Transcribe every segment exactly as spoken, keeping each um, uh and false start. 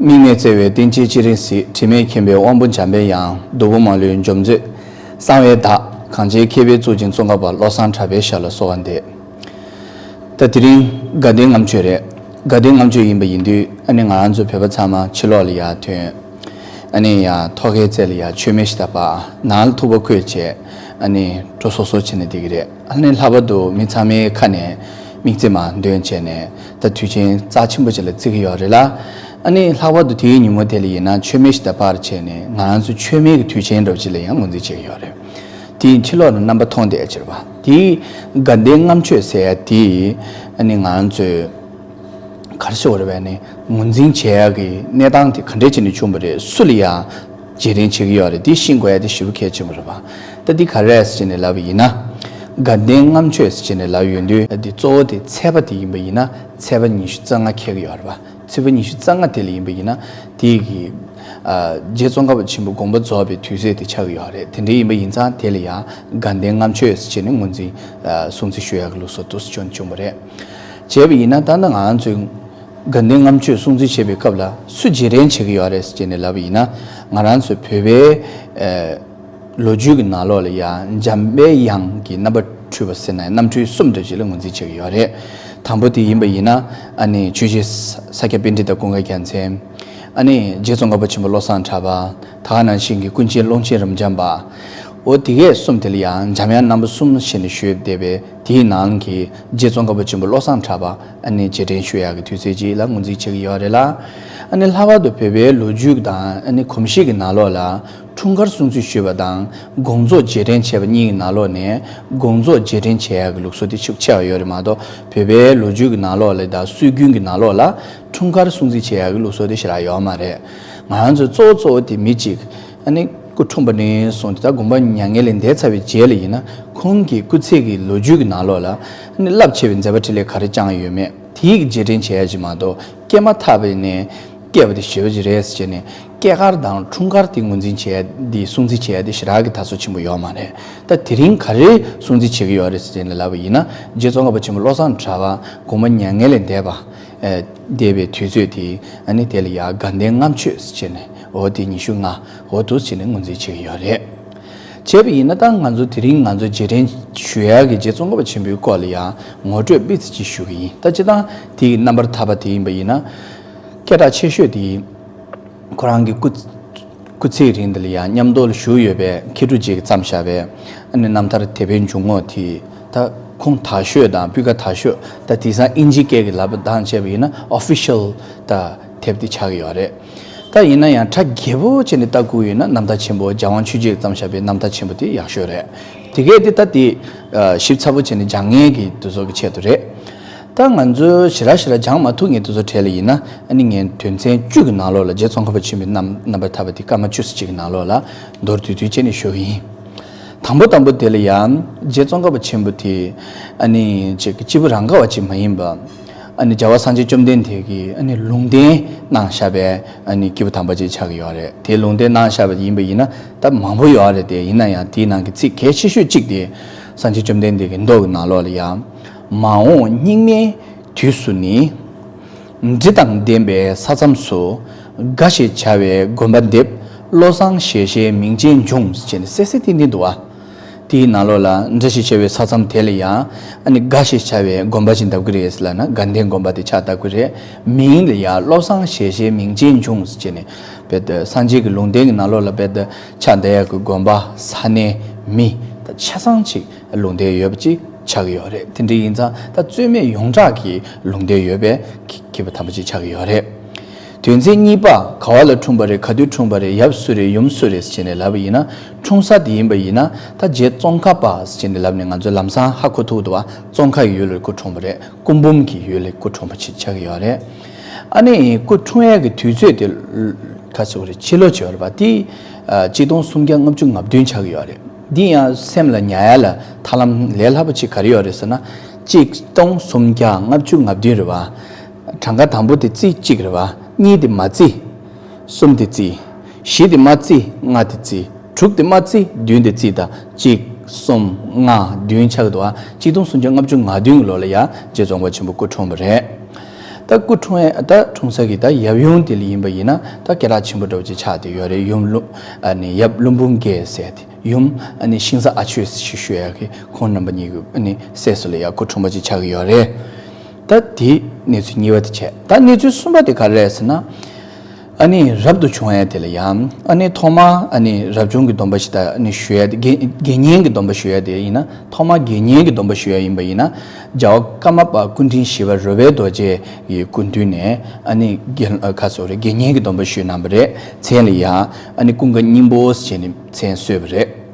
དམིགས་མེད་བརྩེ་བའི་གཏིང་བྱེད་ཅི་རིང་གཟིགས། དྲི་མེད་མཁྱེན་པའི་དབང་པོ་འཇམ་པའི་དབྱངས། གདུ་བུ་མ་ལུས་འཇོམས་མཛད་གསང་བའི་བདག། གངས་ཅན་མཁས་པའི་གཙུག་རྒྱན་ཙོང་ཁ་པ་བློ་བཟང་གྲགས་པའི་ཞབས་ལ་གསོལ་བ་འདེབས། ད་དེ་རིང་དགའ་ལྡན་ལྔ་མཆོད་རེད། དགའ་ལྡན་ལྔ་མཆོད་ཡིན་པ་ཡིན་དུས་ཨ་ནི་ང་རང་ཚོ་བོད་པ་ཚང་མ་ཕྱི་ལོགས་ལ་ཡར་ཐོན། ཨ་ནི་ཡར་ཐོག་ཁའི་རྩེ་ལ་ཡར་མཆོད་མེ་ཞིག་བཏབ་པ། ནང་ལ་ཐུག་པ་བཀོད་བྱས། ཨ་ནི་འགྲོ་སོ་སོ་བྱས་ནས་བསྡད་ཀྱི་རེད། ཨ་ནི་ལྷག་པར་དུ་མི་ཚང་མའི་ཁ་ནས་དམིགས་བརྩེ་མར་འདོན་བྱས་ནས་ད་དུས་ཆེན་རྩ་ཆེན་པོ་ཅིག་ལ་བརྩི་གི་ཡོད་རེད་ལ། ཨ་ནི་ལྷག་པར་དུ་དེའི་ཉིན་མོ་དེ་ལ་ཡིན་ན་མཆོད་མེ་ཞིག་ད་ཕར་བྱས་ནས་ང་རང་ཚོ་མཆོད་མེ་གི་དུས་ཆེན་འདྲ་པོ་ཅིག་ལ་ཡང་ངོས་འཛིན་བྱེད་ཀྱི་ཡོད་རེད། དེ་ཕྱི་ལོགས་ནས་རྣམ་པ་མཐོང་བསྡད་ཀྱི་རེད་པ། དེའི་དགའ་ལྡན་ལྔ་མཆོད་ཟེར་ཡ་དེ་ཨ་ནི་ང་རང་ཚོས་ག་རེ་ཟེར་དགོས་རེད་པ། ཨ་ནི་ངོས་འཛིན་བྱེད་ཡ་གི་གནས་སྟངས་དེ་ག་འདྲས་བྱས་ནས་བྱུང་བ་རེད། སུ་ལ་ཡ་རྗེས་དྲན་བྱེད་ཀྱི་ཡོད་རེད། དེ་ཤེས་དགོས་ཡ་དེ་ཞེ་པོ་གལ་ཆེན་པོ་རེད་པ། ད་འདི་ག་རེ་རེད་ཟེར་ནས་ལབ་པ་ཡིན་ན། དགའ་ལྡན་ལྔ་མཆོད་ཟེར་ནས་ལབ་ཡོང་དུས་འདི་གཙོ་བོ་དེ་ཚེས་པ་དེ་ཡིན་པ་ཡིན་ན་ཚེས་པ་ཉི་ཤུ་རྩ་ལྔ་འཁེལ་གྱི་ཡོད་རེད་པ། ཚེས་པ་ཉི་ཤུ་རྩ་ལྔ་དེ་ལ་ཡིན་པ་ཡིན་ན་དེ་གི་ཨ་རྗེ་ཙོང་ཁ་པ་ཆེན་པོ་དགོངས་པ་རྫོགས་པའི་དུས་ཚོད་དེ་ཆགས་ཀྱི་ཡོད་རེད། དེ་འདྲ་ཡིན་པ་ཡིན་ཙང་དེ་ལ་ཡང་དགའ་ལྡན་ལྔ་མཆོད་ཟེར་ནས་ངོས་འཛིན་ཨ་སྲུང་བརྩི་ཞུ་ཡག་གི་ལུགས་སྲོལ་འདུག་སེ་བྱུང་བྱུང་བ་རེད། བྱས་པ་ཡིན་ན་ད་ལྟ་ང་རང་ཚོའི་དགའ་ལྡན་ལྔ་མཆོད་སྲུང་བརྩི་བྱེད་པའི་སྐབས་ལ་སུ་རྗེས་དྲན་བྱེད་ཀྱི་ཡོད་རེད་ཟེར་ནས་ལབ་པ་ཡིན་ན། ང་རང་ཚོ་བོད་པའི་ཨ་ལོ་རྒྱུས་ཀྱི་ནང་ལོགས་ལ་ཡང་འཇམ་པའི་དབྱངས་ཀྱི་རྣམ་པར་འཕྲུལ་པ་ཟེར་ན་རྣམ་འཕྲུལ་གསུམ་དེ་ཅིག་ལ་ངོས་འཛིན་བྱེད་ཀྱི་ཡོད་རེད། དང་པོ་དེ་ཡིན་པ་ཡིན་ན་ཨ་ནི་ཆོས་རྗེ་ས་སྐྱ་པཎྜི་ཏ་ཀུན་དགའ་རྒྱལ་མཚན། ཨ་ནི་རྗེ་ཙོང་ཁ་པ་ཆེན་པོ་བློ་བཟང་གྲགས་པ། ད་ག་ནང་བཞིན་གྱི་ཀུན་མཁྱེན་ཀློང་ཆེན་རབ་འབྱམས་པ། འོ་དེ་གས་གསུམ་དེ་ལ་ཡང་འཇམ་དབྱངས་རྣམ་པ་གསུམ་ཞེས་ནས་ཞུས་བསྡད་པའི་དེའི་ནང་གི་རྗེ་ཙོང་ཁ་པ་ཆེན་པོ་བློ་བཟང་གྲགས་པ་ཨ་ནི་རྗེས་དྲན་ཞུ་ཡག་གི་དུས་ཚོད་ཅིག་ལ་ངོས་འཛིན་བྱེད་ཀྱི་ཡོད་རེད་ལ། ཨ་ནི་ལྷག་པར་དུ་བོད་པའི་ལོ་རྒྱུས་དང་ཨ་ནི་གོམས་གཤིས་ཀྱི་ནང་ལོགས་ལ་འཁྲུངས་སྐར་སྲུང་བརྩི་ཞུས་པ་དང་དགོངས་རྫོགས་རྗེས་དྲན་བྱས་པ་གཉིས་ཀྱི་ནང་ལོགས་ནས་དགོངས་རྫོགས་རྗེས་དྲན་བྱེད་ཡག་གི་ལུགས་སྲོལ་དེ་ཤུགས་ཆེ་བ་ཡོད་རེད་མ་གཏོགས། བོད་པའི་ལོ་རྒྱུས་ཀྱི་ནང་ལོགས་ལ་དང་སྲོལ་རྒྱུན་གྱི་ནང་ལོགས་ལ་འཁྲུངས་སྐར་སྲུང་བརྩི་བྱེད་ཡག་གི་ལུགས་སྲོལ་དེ་ཞེ་དྲག་ཡོད་མ་རེད། ང་རང་ཚོའི་གཙོ་བོ་གཙོ་བོ་དེ་མི་གཅིག་ཨ་ནི་སྐུ་འཁྲུངས་པ་ནས་བཟུང་སྟེ་ད་དགོངས་པ་མྱ་ངན་ལས་འདས་ཚར་བའི་རྗེས་ལ་ཡིན་ན་ཁོང་གི་སྐུ་ཚེ་གི་ལོ་རྒྱུས་ཀྱི་ནང་ལོགས་ལ་ཨ་ནི་རླབས་ཆེ་བའི་མཛད་པ་འཕྲིན་ལས་ག་རེ་བསྐྱངས་ཡོད་མེད་དེའི་གི་རྗེས་དྲན་བྱེད་ཡ་ཅིག་མ་གཏོགས། སྐྱེས་མ་ཐག་པ་ནས་སྐྱེས་པ་དེ་ཞེ་པོ་ཅིག་རེད་ཟེར་བྱས་ནས་སྐྱེས་སྐར་དང་འཁྲུངས་སྐར་དེ་ངོས་འཛིན་བྱེད་ཡ་དེ་སྲུང་བརྩི་བྱེད་ཡ་དེ་ཞེ་དྲག་གི་དར་སྲོལ་ཆེན་པོ་ཡོད་མ་རེད། ད་དེ་རིང་ག་རེ་སྲུང་བརྩི་བྱེད་ཀྱི་ཡོད་རེད་ཟེར་ནས་ལབ་པ་ཡིན་ན། རྗེ་ཙོང་ཁ་པ་ཆེན་པོ་བློ་བཟང་གྲགས་པ་དགོངས་པ་མྱ་ངན་ལས་འདས་པ། ཨེ། འདས་པའི་དུས་ཚོད་དེ་ཨ་ནི་དེ་ལ་ཡ་དགའ་ལྡན་ལྔ་མཆོད་ཟེར་བྱས་ནས་འོ་དེ་ཉི་ཤུ་ལྔ་འོ་འདུག་སེ་བྱས་ནས་ངོས་འཛིན་བྱེད་ཀྱི་ཡོད་རེད། བྱས་པ་ཡིན་ན་ད་ང་ཚོ་དེ་རིང་ང་ཚོ་རྗེས་དྲན་ཞུ་ཡག་གི་རྗེ་ཙོང་ཁ་པ་ཆེན་པོའི་སྐོར་ལ་ཡང་ངོ་སྤྲོད་ཏོག་ཙམ་ཅིག་ཞུ་གི་ཡིན། ད་སྤྱིར་བཏང་དེའི་རྣམ་པར་ཐར་པ་དེ་ཡིན་པ་ཡིན་ན། སྐད་གྲགས་ཆེ་ཤོས་དེ་ཁོ་རང་གི་སྐུ་སྐུ་ཚེའི་རིང་དེ་ལ་ཡང་མཉམ་དུ་བཞུགས་ཡོད་པའི་མཁས་གྲུབ་རྗེས་ཀྱིས་བརྩམས་བཞག་པའི་ཨ་ནི་རྣམ་ཐར་དད་པའི་འཇུག་ངོགས་དེ། ད་ཁུངས་དག་ཤོས་དང་སྤུས་ཀ་དག་ཤོས། ད་དེང་སང་ཨིན་ཇི་སྐད་ཀྱི་ལབ་པ་དང་བྱས་པ་ཡིན་ན་ཨོ་ཕི་ཤལ་ད་དེབ་དེ་ཆགས་ཀྱི་ཡོད་རེད། ད་ཡིན་ན་ཡང་ཁྲ་རྒྱས་པོ་བྱས་ནས་ལྟ་དགོས་ཡོད་ན་རྣམ་ཐར་ཆེན་པོ་རྒྱལ་དབང་ཆོས་རྗེས་བརྩམས་བཞག་པའི་རྣམ་ཐར་ཆེན་པོ་དེ་ཡག་ཤོས་རེད། དེ་གས་དེ་ད་དེ་ཨ་ཞིབ་ཚགས་པོ་བྱས་ནས་སྦྱང་མཁན་གྱི་དེ་ཚོ་གི་ཆེད་དུ་རེད། ད་ང་ཚོ་ཞེ་དྲག་ཞེ་དྲག་སྦྱང་མ་ཐུབ་མཁན་དེ་ཚོ་གྲས་ལ་ཡིན་ན་ཨ་ནི་ངས་དོན་ཚན་བཅུ་གི་ནང་ལོགས་ལ་རྗེ་ཙོང་ཁ་པ་ཆེན་པོའི་རྣམ་རྣམ་པར་ཐར་པ་དེ་སྐར་མ་བཅུ་ཙམ་ཅིག་གི་ནང་ལོགས་ལ་མདོར་བསྡུས་བསྡུས་བྱས་ནས་ཞུ་གི་ཡིན། དང་པོ་དང་པོ་དེ་ལ་ཡང་རྗེ་ཙོང་ཁ་པ་ཆེན་པོ་དེ་ཨ་ནི་ཅིག་གི་སྐྱེས་བུ་རང་ག་བ་ཅིག་མ་ཡིན་པ། ཨ་ནི་རྒྱལ་བ་སངས་རྒྱས་བཅོམ་ལྡན་འདས་ཀྱིས་ཨ་ནི་ལུང་བསྟན་གནང་བཞག་པའི་ཨ་ནི་སྐྱེས་བུ་དམ་པ་ཅིག་ཆགས་ཀྱི་ཡོད་རེད། དེ་ལུང་བསྟན་གནང་བཞག་པ་ཡིན་པ་ཡིན་ན་ད་མང་པོ་ཡོད་རེད། དེ་ཡིན་ན་ཡང་དེའི་ནང་གི་ཚིག་གལ་ཆེ་ཤོས་གཅིག་དེ་སངས་རྒྱས་བཅོམ་ལྡན་འདས་ཀྱི་མདོ་གི་ནང་ལོགས་ལ་ཡང་། མ་འོངས་སྙིགས་མའི་དུས་སུ་ནི། འབྲི་དང་ལྡན་པའི་ས་མཚམས་སུ། དགའ་ཞེས་བྱ་བའི་དགོན་པ་འདེབས། བློ་བཟང་ཞལ་བཞེས་མིང་ཅན་འབྱུང་། ཟེར་ནས་གསལ་གསལ་ཏིང་ཏིང་འདུག་བ། དེའི་ནང་ལོགས་ལ་འབྲི་ཞེས་བྱ་བའི་ས་མཚམས་དེ་ལ་ཡང་ཨ་ནི་དགའ་ཞེས་བྱ་བའི་དགོན་པ་ཞིག་འདེབས་ཀྱི་རེད་ཟེར་ལབ་ན་དགའ་ལྡན་དགོན་པ་དེ་ཕྱག་བཏབ་ཀྱི་རེད། མིང་ལ་ཡང་བློ་བཟང་ཞལ་བཞེས་མིང་ཅན་འབྱུང་། ཟེར་ནས་དཔེ་དེ་སངས་རྒྱས་ཀྱི་ལུང་བསྟན་གྱི་ནང་ལོགས་ལ་དཔེ་དེ་ཕྱག་འདེབས་ཡག་གི་དགོན་པ་ས་གནས་མི་ད་ཆ་ཚང་ཅིག་ལུང་བསྟན་ཡོད་པ་ཅིག་ཆགས་ཀྱི་ཡོད་རེད། དེ་འདྲ་ཡིན་ཙང་ད་རྩོད་མེད་ཡོངས་གྲགས་ཀྱི་ལུང་བསྟན་ཡོད་པའི་མཁས་པ་དམ་པ་ཅིག་ཆགས་ཀྱི་ཡོད་རེད། དོན་ཚན་གཉིས་པ་ག་བ་ལ་འཁྲུངས་པ་རེད། ག་དུས་འཁྲུངས་པ་རེད། ཡབ་སུ་རེད། ཡུམ་སུ་རེད་ཟེར་ནས་ལབ་པ་ཡིན་ན་འཁྲུངས་ས་དེ་ཡིན་པ་ཡིན་ན་ད་རྗེ་ཙོང་ཁ་པ་ཟེར་ནས་ལབ་ནས་ང་ཚོས་ལམ་སང་ཧ་གོ་ཐུབ་འདུག་བ། ཙོང་ཁ་ཡི་ཡུལ་ལ་སྐུ་འཁྲུངས་པ་རེད། སྐུ་འབུམ་གྱི་ཡུལ་ལ་སྐུ་འཁྲུངས་པ་ཅིག་ཆགས་ཀྱི་ཡོད་རེད། ཨ་ནི་སྐུ་འཁྲུངས་ཡས་ཀྱི་དུས་ཚོད་དེ་ཁ་སོ་རེད། ཕྱི་ལོ་བྱས་པ་དེ་གཅིག་སྟོང་སུམ་བརྒྱ་ལྔ་བཅུ་ང་བདུན་ཆགས་ཀྱི་ཡོད་རེད། འདི་ཡང་སེམས་ལ་ཉར་ཡ་ལ་ཐབས་ལམ་ལས་སླ་པོ་ཅིག་ག་རེ་ཡོད་རེད་ཟེར་ན། གཅིག་སྟོང་སུམ་བརྒྱ་ལྔ་བཅུ་ང་བདུན་རེད་བ། གྲངས་ཀ་དང་པོ་དེ་བརྩི་གཅིག་རེད་བ། གཉིས་དེ་མ་བརྩི། གསུམ་དེ་བརྩི། བཞི་དེ་མ་བརྩི། ལྔ་དེ་བརྩི། དྲུག་དེ་མ་བརྩི། བདུན་དེ་བརྩི། ད་གཅིག་གསུམ་ལྔ་བདུན་ཆགས་འདུག་ཨ། གཅིག་སྟོང་སུམ་བརྒྱ་ལྔ་བཅུ་ང་བདུན་གྱི་ལོ་ལ་ཡ་རྗེ་ཙོང་ཁ་པ་ཆེན་པོ་སྐུ་འཁྲུངས་པ་རེད། ད་སྐུ་འཁྲུངས་ཡ་ད་འཁྲུངས་ས་གི་ད་ཡབ་ཡུམ་དེ་ལ་ཡིན་པ་ཡིན་ན་ད་སྐད་གྲགས་ཆེན་པོ་འདྲ་བོ་ཅིག་ཆགས་བསྡད་ཡོད་རེད། ཡུམ་ཀླུ་ཨ་ནི་ཡབ་ཀླུ་འབུམ་རྒྱལ་ཟེར་ཏེ་ཡུམ་ཨ་ནི་ཤིང་བཟའ་ཨ་ཆོས་ཞེས་ཞུ་ཡ་གི་ཁོང་རྣམ་པ་གཉིས་ཀྱི་ཨ་ནི་སྲས་སུ་ལ་ཡ་སྐུ་འཁྲུངས་པ་ཅིག་ཆགས་ཀྱི་ཡོད་རེད། ད་དེ་གནས་ཚུལ་གཉིས་པ་དེ་བྱས། ད་གནས་ཚུལ་གསུམ་པ་དེ་ག་རེ་རེད་ཟེར་ན། ཨ་ནི་རབ་ཏུ་བྱུང་ཡ་དེ་ལ་ཡང་ཨ་ནི་ཐོག་མ་ཨ་ནི་རབ་བྱུང་གི་སྡོམ་པ་ཞིག་ད་ཨ་ནི་ཞུ་ཡ་དེ་དགེ་དགེ་བསྙེན་གྱི་སྡོམ་པ་ཞུ་ཡ་དེ་ཡིན་ན། ཐོག་མ་དགེ་བསྙེན་གྱི་སྡོམ་པ་ཞུ་ཡ་ཡིན་པ་ཡིན་ན། རྒྱལ་བ་ཀརྨ་པ་སྐུ་ཕྲེང་བཞི་པ་རོལ་པའི་རྡོ་རྗེ་ཡི་སྐུ་མདུན་ནས་ཨ་ནི་དགེ་ཁ་སོ་རེ་དགེ་བསྙེན་གྱི་སྡོམ་པ་ཞུས་གནང་བ་རེད། མཚན་ལ་ཡང་ཨ་ནི་ཀུན་དགའ་སྙིང་པོ་ཟེར་ནས་མཚན་གསོལ་བ་རེད།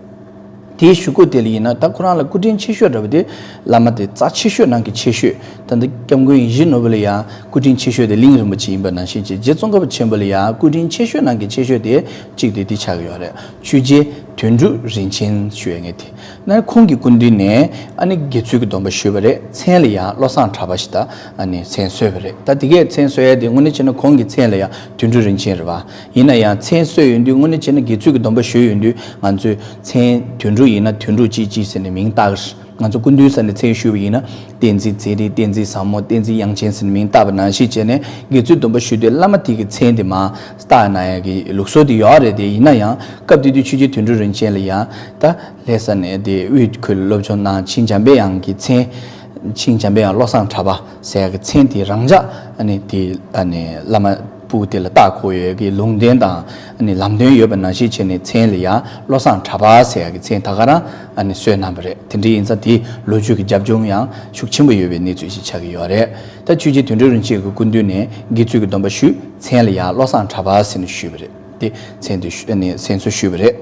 དེའི་གཞུག་གུ་དེ་ལ་ཡིན་ན་ད་ཁོ་རང་ལ་སྐུ་ཕྲེང་ཆེ་ཤོས་འདྲ་བ་དེ་བླ་མ་དེ་རྩ་ཆེ་ཤོས་ནང་གི་ཆེ་ཤོས། ད་ལྟ་སྐྱབས་མགོན་ཡིད་བཞིན་ནོར་བུ་ལ་ཡང་སྐུ་ཕྲེང་ཆེ་ཤོས་དེ་གླིང་རིན་པོ་ཆེ་ཡིན་པ་ནང་བཞིན་བྱས། རྗེ་ཙོང་ཁ་པ་ཆེན་པོ་ལ་ཡང་སྐུ་ཕྲེང་ཆེ་ཤོས་ནང་གི་ཆེ་ཤོས་དེ་གཅིག་དེ་དེ་ཆགས་ཀྱི་ཡོད་རེད། ཆོས་རྗེ་དོན་གྲུབ་རིན་ཆེན་ཞུ་ཡ་ངེས་དེ་ན་ཁོང་གི་སྐུ་མདུན་ནས་ཨ་ནི་དགེ་ཚུལ་གྱི་སྡོམ་པ་ཞུས་པ་རེད། མཚན་ལ་ཡང་བློ་བཟང་གྲགས་པ་ཞིག་ད་ཨ་ནི་མཚན་གསོལ་བ་རེད། ད་དེ་གས་མཚན་གསོལ་ཡ་དེ་དངོས་གནས་བྱས་ན་ཁོང་གི་མཚན་ལ་ཡང་དོན་གྲུབ་རིན་ཆེན་རེད་བ། ཡིན་ན་ཡང་མཚན་གསོལ་ཡོང་དུས་དངོས་གནས་བྱས་ན་དགེ་ཚུལ་གྱི་སྡོམ་པ་ཞུས་ཡོང་དུས་ང་ཚོས་མཚན་དོན་གྲུབ་ཡིན་ན་དོན་གྲུབ་ཅིག་ཅིག་ཟེར་ནས་མིང་བཏགས། ང་ཚོ་སྐུ་མདུན་ཟེར་ནས་མཚན་ཞུས་པ་ཡིན་ན་བསྟན་འཛིན་ཚེ་རིང་། བསྟན་འཛིན་བཟང་མོ། བསྟན་འཛིན་དབྱངས་ཅན་ཟེར་ནས་མིང་བཏགས་པ་ནང་བཞིན་བྱས་ནས་དགེ་ཚུལ་སྡོམ་པ་ཞུས་དུས་བླ་མ་དེ་གི་མཚན་དེ་མར་བཏགས་གནང་ཡ་གི་ལུགས་སྲོལ་དེ་ཡོད་རེད་དེ། ཡིན་ན་ཡང་སྐབས་དེ་དུས་ཆོས་རྗེ་དོན་གྲུབ་རིན་ཆེན་ལ་ཡང་ད་ལྷ་ས་ནས་དེ་དབུས་ཁུལ་སློབ་སྦྱོང་གནང་། ཆིང་འཇམ་དཔལ་དབྱངས་ཀྱི་མཚན། ཆིང་འཇམ་དཔལ་དབྱངས་བློ་བཟང་གྲགས་པ་ཟེར་ཡ་གི་མཚན་དེ་རང་འཇགས་ཨ་ནི་དེ་ཨ་ནི་བླ་མ་སྤུ་གུ་དེ་ལ་བཏགས་དགོས་ཡོད་ཀྱི་ལུང་བསྟན་དང་ཨ་ནི་ལམ་སྟོན་ཡོད་པ་ནང་བཞིན་བྱས་ནས་མཚན་ལ་ཡང་བློ་བཟང་གྲགས་པ་ཟེར་ཡ་གི་མཚན་ད་ག་རང་ཨ་ནི་གསོལ་གནང་བ་རེད། དེ་འདྲ་ཡིན་ཙང་དེ་ལོ་རྒྱུས་ཀྱི་རྒྱབ་ལྗོངས་ཡང་ཤུགས་ཆེན་པོ་ཡོད་པའི་གནས་ཚུལ་ཞིག་ཆགས་ཀྱི་ཡོད་རེད། ད་ཆོས་རྗེ་དོན་གྲུབ་རིན་ཆེན་གྱི་སྐུ་མདུན་ནས་དགེ་ཚུལ་གྱི་སྡོམ་པ་ཞུས། མཚན་ལ་ཡང་བློ་བཟང་གྲགས་པ་ཟེར་ནས་ཞུས་པ་རེད། དེ་མཚན་དེ་ཞུ་ཨ་ནི་མཚན་གསོལ་ཞུས་པ་རེད།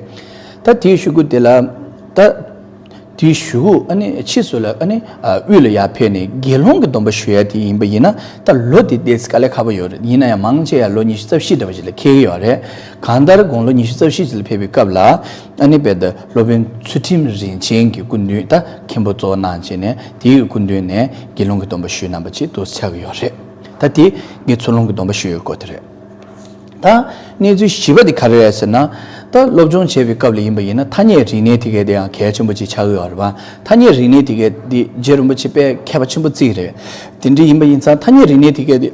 ད་དེའི་གཞུག་གུ་དེ་ལ་ད་དེའི་གཞུག་གུ་ཨ་ནི་ཕྱིས་སུ་ལ་ཨ་ནི་ཨ་དབུས་ལ་ཡར་ཕེབས་ནས་དགེ་སློང་གི་སྡོམ་པ་ཞུ་ཡ་དེ་ཡིན་པ་ཡིན་ན། ད་ལོ་དེ་ཏོག་ཙམ་དཀའ་ལས་ཁག་པོ་ཡོད་རེད། ཡིན་ན་ཡང་མང་ཆེ་ཡང་ལོ་ཉི་ཤུ་རྩ་བཞི་འདྲ་བ་ཞིག་ལ་འཁེལ་གྱི་ཡོད་རེད། གང་ལྟར་དགུང་ལོ་ཉི་ཤུ་རྩ་བཞི་ཞིག་ལ་ཕེབས་པའི་སྐབས་ལ་ཨ་ནི་དཔེར་ན་སློབ་དཔོན་ཚུལ་ཁྲིམས་རིན་ཆེན་གྱི་སྐུ་མདུན། ད་མཁན་པོ་གཙོ་བོ་གནང་བྱས་ནས་དེའི་སྐུ་མདུན་ནས་དགེ་སློང་གི་སྡོམ་པ་ཞུས་གནང་བ་ཅིག་ཏོག་ཙམ་ཆགས་ཀྱི་ཡོད་རེད། ད་དེ་དགེ་ཚུལ་སློང་གི་སྡོམ་པ་ཞུ་ཡའི་སྐོར་དེ་རེད། ད་གནས་ཚུལ་བཞི་པ་དེ་ག་རེ་རེད་ཟེར་ན། ད་སློབ་སྦྱོང་བྱེད་པའི་སྐབས་ལ་ཡིན་པ་ཡིན་ན་ཐ་སྙད་རིག་གནས་དེ་གའི་དེ་ཡང་གལ་ཆེན་པོ་ཅིག་ཆགས་ཀྱི་ཡོད་རེད་པ། ཐ་སྙད་རིག་གནས་དེ་གའི་དེ་རྗེ་རིན་པོ་ཆེ་དཔེ་མཁས་པ་ཆེན་པོ་གཅིག་རེད། དེ་འདྲ་ཡིན་པ་ཡིན་ཙང་ཐ་སྙད་རིག་གནས་དེ་གའི་དེ་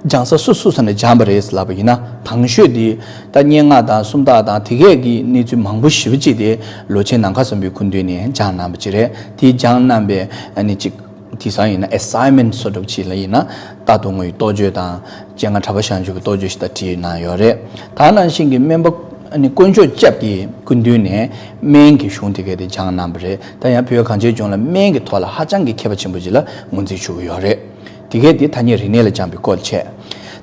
སྦྱང་ས་སུ་སུ་ས་ནས་སྦྱངས་པ་རེད་ལབ་པ་ཡིན་ན། དང་ཤོས་དེ་ད་སྙན་ངག་དང་སུམ་རྟགས་དང་དེ་གའི་གི་གནས་ཚུལ་མང་པོ་ཞེ་པོ་ཅིག་དེ་ལོ་ཆེན་ནམ་མཁའ་བཟང་པོའི་སྐུ་མདུན་ནས་སྦྱངས་གནང་བ་ཅིག་རེད། དེ་སྦྱངས་གནང་པའི་ཨ་ནི་ཅིག་དེང་སང་ཡིན་ན་ཨེ་སའི་མེན་ཊི་བཟོ་འདྲ་པོ་ཅིག་ལ་ཡིན་ན། རྟ་དུང་ངུའི་རྟོགས་བརྗོད་དང་། སྤྱན་སྔ་གྲགས་པ་བཞེངས་བྱེད་ཀྱི་རྟོགས་བརྗོད་ཞིག་ད་བྲིས་གནང་ཡོད་རེད། ད་ནང་བཞིན་གྱི་སྨན་པ་ཨ་ནི་དཀོན་མཆོག་སྐྱབས་ཀྱི་སྐུ་མདུན་ནས་སྨན་གྱི་གཞུང་དེ་གའི་དེ་སྦྱངས་གནང་བ་རེད། ད་ཡང་བོད་གངས་ཅན་ལྗོངས་ལ་སྨན་གྱི་ཐོག་ལ་ཧ་ཅང་གི་མཁས་པ་ཆེན་པོ་ཅིག་ལ་ངོས་འཛིན་ཞུ་གི་ཡོད་རེད། དེ་གའི་དེ་ཐ་སྙད་རིག་གནས་ལ་སྦྱངས་པའི་སྐོར་བྱས།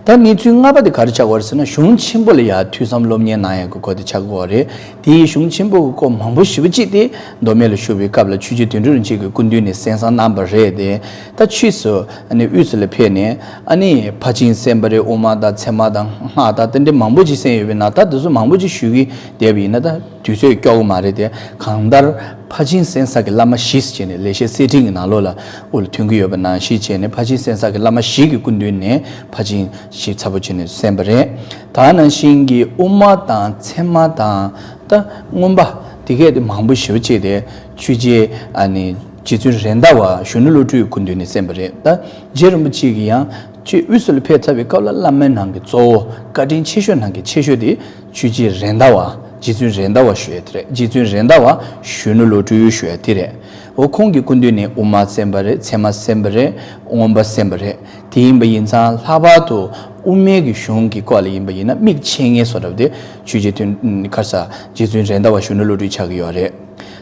ད་གནས་ཚུལ་ལྔ་པ་དེ་ག་རེ་ཆགས་ཀྱི་ཡོད་རེད་ཟེར་ན། གཞུང་ཆེན་པོ་ལ་ཡང་ཐོས་བསམ་སློབ་གཉེར་གནང་ཡག་གི་སྐོར་དེ་ཆགས་ཀྱི་ཡོད་རེད། དེའི་གཞུང་ཆེན་པོ་གི་སྐོར་མང་པོ་ཞེ་པོ་ཅིག་དེ་མདོ་སྨད་ལ་བཞུགས་པའི་སྐབས་ལ་ཆོས་རྗེ་དོན་གྲུབ་རིན་ཆེན་གྱི་སྐུ་མདུན་ནས་གསན་བསམ་གནང་བ་རེད་དེ། ད་ཕྱིས་སུ་ཨ་ནི་དབུས་སུ་ལ་ཕེབས་ནས་ཨ་ནི་ཕར་ཕྱིན་གསན་པ་རེད། དབུ་མ་དང་ཚད་མ་དང་སྔགས་དང་དེ་འདྲ་མང་པོ་ཅིག་གསན་ཡོད་པས་ན། ད་དེ་ཚོ་མང་པོ་ཅིག་ཞུ་གི་བསྡད་པ་ཡིན་ན་ད་དུས་ཚོད་ཀྱོག་གི་མ་རེད་དེ། གང་ལྟར་ཕར་ཕྱིན་གསན་ས་གི་བླ་མ་བཞི་ཟེར་བྱས་ནས་ལེགས་བཤད་གསེར་ཕྲེང་གི་ནང་ལོགས་ལ་དབུ་ལ་ཐོན་གྱི་ཡོད་པ་ནང་བཞིན་བྱས་ནས། ཕར་ཕྱིན་གསན་ས་གི་བླ་མ་བཞི་གི་སྐུ་མདུན་ནས་ཕར་ཕྱིན་ཞིབ་ཚགས་པོ་བྱས་ནས་གསན་པ་རེད། ད་ནང་བཞིན་གྱི་དབུ་མ་དང་ཚད་མ་དང་ད་མངོན་པ་དེ་གས་དེ་མང་པོ་ཞེ་པོ་ཅིག་དེ་ཆོས་རྗེ་ཨ་ནི་རྗེ་བཙུན་རེད་མདའ་བ་གཞོན་ནུ་བློ་གྲོས་སྐུ་མདུན་ནས་གསན་པ་རེད། ད་རྗེ་རིན་པོ་ཆེ་གིས་ཡང་ཆོས་དབུས་སུ་ལ་ཕེབས་ཚར་བའི་སྐབས་ལ་བླ་མའི་ནང་གི་གཙོ་བོ། བཀའ་དྲིན་ཆེ་ཤོས་ནང་གི་ཆེ་ཤོས་དེ་ཆོས་རྗེ་རེད་མདའ་བ། རྗེ་བཙུན་རེད་མདའ་བ་ཞུ་ཡ་དེ་རེད། རྗེ་བཙུན་རེད་མདའ་བ་གཞོན་ནུ་བློ་གྲོས་ཞུ་ཡ་དེ་རེད། འོ་ཁོང་གི་སྐུ་མདུན་ནས་དབུ་མ་གསན་པ་རེད། ཚད་མ་གསན་པ་རེད། མངོན་པ་གསན་པ་རེད། དེ་ཡིན་པ་ཡིན་ཙང་ལྷག་པར་དུ་དབུ་མའི་གི་གཞུང་གི་སྐོར་ལ་ཡིན་པ་ཡིན་ན་དམིགས་ཆེན་ངེས་སོ་འདྲ་བ་དེ་ཆོས་རྗེ་དོན་ག་རེ་ཟ། རྗེ་བཙུན་རེད་མདའ་བ་གཞོན་ནུ་བློ་གྲོས་ཆགས་ཀྱི་ཡོད་རེད།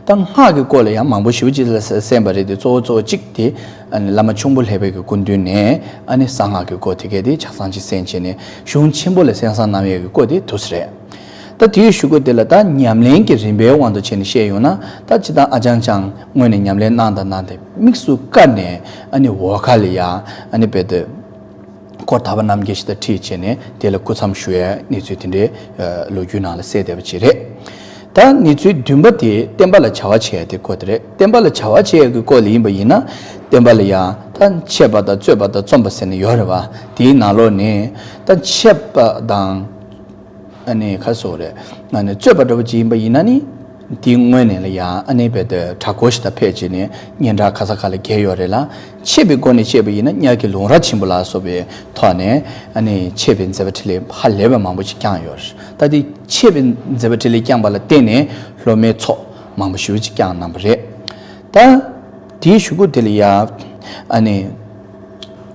ད་སྔགས་ཀྱི་སྐོར་ལ་ཡང་མང་པོ་ཞེ་པོ་ཅིག་ལ་གསན་པ་རེད་དེ། གཙོ་བོ་གཙོ་བོ་གཅིག་དེ་ཨ་ནི་བླ་མ་ཁྱུང་པོ་ལྷ་པའི་གི་སྐུ་མདུན་ནས་ཨ་ནི་གསང་སྔགས་ཀྱི་སྐོར་དེ་གས་དེ་ཆ་ཚང་ཅིག་གསན་བྱས་ནས་གཞུང་ཆེན་པོ་ལ་གསན་བསམ་གནང་ཡས་ཀྱི་སྐོར་དེ་འདུག་སེ་རེད། ད་དེའི་གཞུག་གུ་དེ་ལ་ད་ཉམས་ལེན་གྱི་རིམ་པའི་དབང་དུ་བྱས་ནས་བཤད་ཡོང་ན། ད་སྤྱིར་བཏང་ཨ་ཅང་ཅང་སྔོན་ནས་ཉམས་ལེན་གནང་དང་གནང་སྟེ་དམིགས་སུ་བཀར་ནས་ཨ་ནི་འོལ་ཁ་ལ་ཡ་ཨ་ནི་དཔེ་དེ། སྐོར་དག་པ་རྣམ་བརྒྱད་ཞིག་ད་ཁྲིད་བྱས་ནས་དེ་ལ་སྐུ་མཚམས་བཞུགས་ཡའི་གནས་ཚུལ་དེ་འདྲའི་ལོ་རྒྱུས་ནང་ལ་གསལ་བསྡད་པ་ཅིག་རེད། ད་གནས་ཚུལ་བདུན་པ་དེ་བསྟན་པ་ལ་བྱ་བ་བྱེད་ཡ་དེ་སྐོར་དེ་རེད། བསྟན་པ་ལ་བྱ་བ་བྱེད་ཡ་གི་སྐོར་ལ་ཡིན་པ་ཡིན་ན། བསྟན་པ་ལ་ཡང་ད་འཆད་པ་དང་རྩོད་པ་དང་རྩོམ་པ་ཟེར་ནས་ཡོད་རེད་བ། དེའི་ནང་ལོགས་ནས་ད་འཆད་པ་དང་། ཨ་ནི་ཁ་སོགས་རེད། ཨ་ནི་རྩོད་པ་འདྲ་པོ་ཅིག་ཡིན་པ་ཡིན་ན་ནི། དེའི་སྔོན་ནས་ལ་ཡང་ཨ་ནི་བེ་ཏེ་གྲྭ་སྐོར་ཞིག་དང་ཕེབས་བྱས་ནས་སྙན་གྲགས་ག་ས་ག་ལ་རྒྱས་ཡོད་རེད་ལ། མཆེད་པའི་སྒོ་ནས་བཤད་པ་ཡིན་ན་གཉགས་ཀྱི་ལུང་ར་ཆེན་པོ་ལ་སོགས་པའི་ཐོག་ནས་ཨ་ནི་མཆེད་པའི་མཛད་པ་འཕྲིན་ལས་ཧ་ལས་པའི་མང་པོ་ཞིག་བསྐྱངས་ཡོད་རེད། ད་དེ་མཆེད་པའི་མཛད་པ་འཕྲིན་ལས་བསྐྱངས་པ་ལ་བརྟེན་ནས་སློབ་མའི་ཚོགས་མང་པོ་ཞེ་པོ་ཅིག་བསྐྱངས་གནང་བ་རེད། ད་དེའི་གཞུག་གུ་དེ་ལ་ཡང་ཨ་ནི།